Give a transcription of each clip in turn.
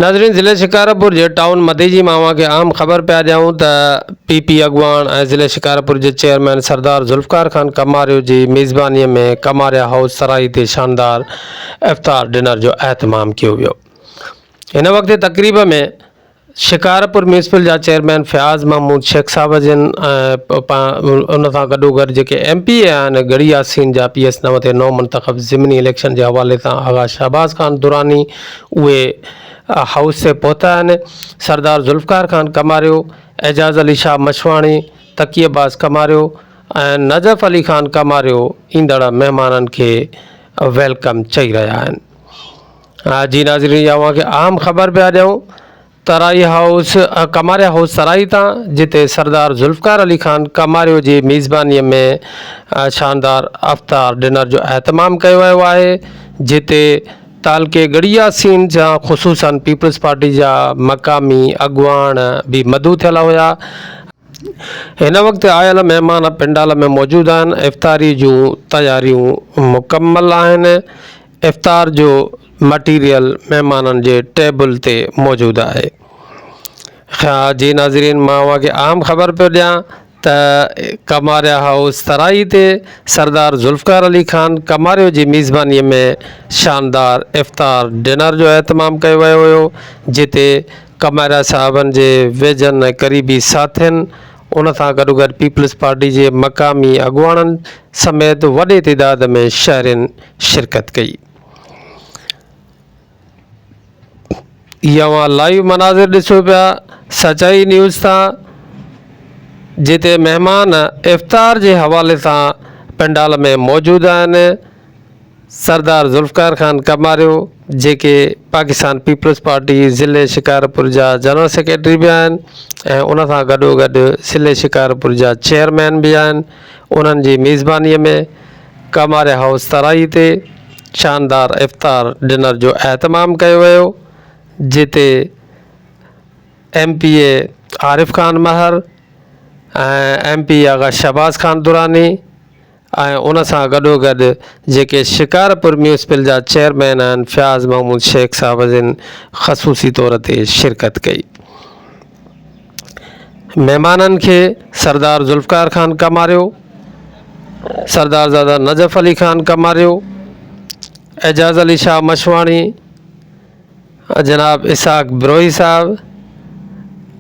ناظرين ضلعي شڪارپور جي ٽائون مديجي مان اوهان کي اهم خبر پيا ڏيون ته پي پي اڳواڻ ۽ ضلعي شڪارپور جي چيئرمين سردار ذوالفقار خان ڪماريو جي ميزباني ۾ ڪماريا هائوس سرائي تي شاندار افطار ڊنر جو اهتمام ڪيو ويو هن وقت تقريب ۾ شڪارپور ميونسپل جا چيئرمين فياض محمود شيخ صاحب جن ۽ ان سان گڏو گڏ جيڪي ايم پي اي آهن ڳڙهي ياسين جا پي ايس 9 تي نو منتخب ضمني اليڪشن جي حوالي سان آغا شهباز خان دراني اهي هائوس تي پهتا آهن سردار ذوالفقار خان ڪماريو، اعجاز علي شاهه مشواڻي، تقي عباس ڪماريو ۽ نجف علي خان ڪماريو ايندڙ مهمانن کي welcome چئي رهيا آهن. جي ناظرين اوهان کي اهم خبر پيا ڏيون ترائي هائوس ڪماريا هائوس سرائي تان جتي سردار ذوالفقار علي خان ڪماريو جي ميزباني ۾ شاندار افطار ڊنر جو اهتمام ڪيو ويو آهي جتي تعلقي ڳڙهي ياسين جا خصوصا پيپلز پارٽي جا مقامي اڳواڻ به مدعو ٿيل هيا. هن وقت آيل مهمان پنڊال ۾ موجود آهن افطاري جون تياريون مڪمل آهن افطار جو مٽيريل مهمانن جي ٽيبل تي موجود آهي. جي ناظرين مان اوهان کي اهم خبر پيو ڏيان ته ڪماريا هائوس ترائي تي سردار ذوالفقار علي خان ڪماريو جي ميزباني ۾ شاندار افطار ڊنر جو اهتمام ڪيو ويو هيو جتي ڪماريا صاحبن جي ويجهن ۽ قريبي ساٿين ان سان گڏوگڏ پيپلز پارٽي جي مقامي اڳواڻن سميت وڏي تعداد ۾ شهرين شرڪت ڪئي. هي اوهان لائيو مناظر ڏسو پيا سچائي نيوز تان جتي مهمان افطار جي حوالي سان پنڊال ۾ موجود آهن سردار ذوالفقار خان ڪماريو جيڪي پاڪستان پيپلز پارٽي ضلعي شڪارپور جا جنرل سيڪريٽري به آهن ۽ ان سان گڏو گڏ ضلعي شڪارپور جا چيئرمين به آهن انهن جي ميزباني ۾ ڪماري هائوس ترائي تي شاندار افطار ڊنر جو اهتمام ڪيو ويو جتي M P A Arif Khan Mahar ۽ M P A Agha Shahbaz Khan Durrani ۽ ان سان گڏوگڏ جيڪي شڪارپور ميونسپل جا چيئرمين آهن فياض محمود شيخ صاحب جن خصوصي طور تي شرڪت ڪئي. مهمانن کي سردار ذوالفقار خان ڪماريو، سردار زاده نجف علي خان ڪماريو، اعجاز علي شاهه مشواڻي، جناب اسحاق بروهي صاحب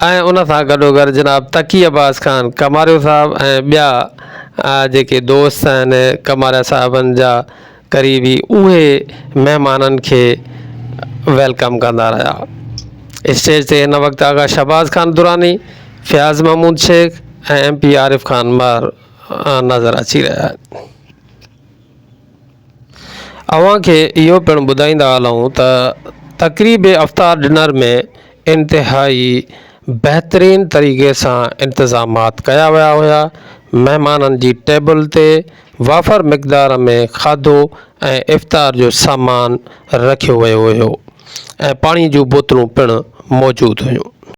۽ ان سان گڏوگڏ جناب تقي عباس خان ڪماريو صاحب ۽ ٻيا جيڪي دوست آهن ڪماريا صاحبن جا قريبي اهي مهمانن کي welcome ڪندا رهيا. اسٽيج تي هن وقت آغا شهباز خان دراني، فياض محمود شيخ ۽ ايم پي عارف خان مهر نظر اچي رهيا آهن. اوهان کي اهو پڻ ٻڌائيندا هلون ته تقريب افطار ڊنر ۾ انتهائي بهترين طريقي سان انتظامات ڪيا ويا هيا، مهمانن جي ٽيبل تي وافر مقدار ۾ کاڌو ۽ افطار جو سامان رکيو ويو هيو ۽ پاڻي جون بوتلون پڻ موجود هيون.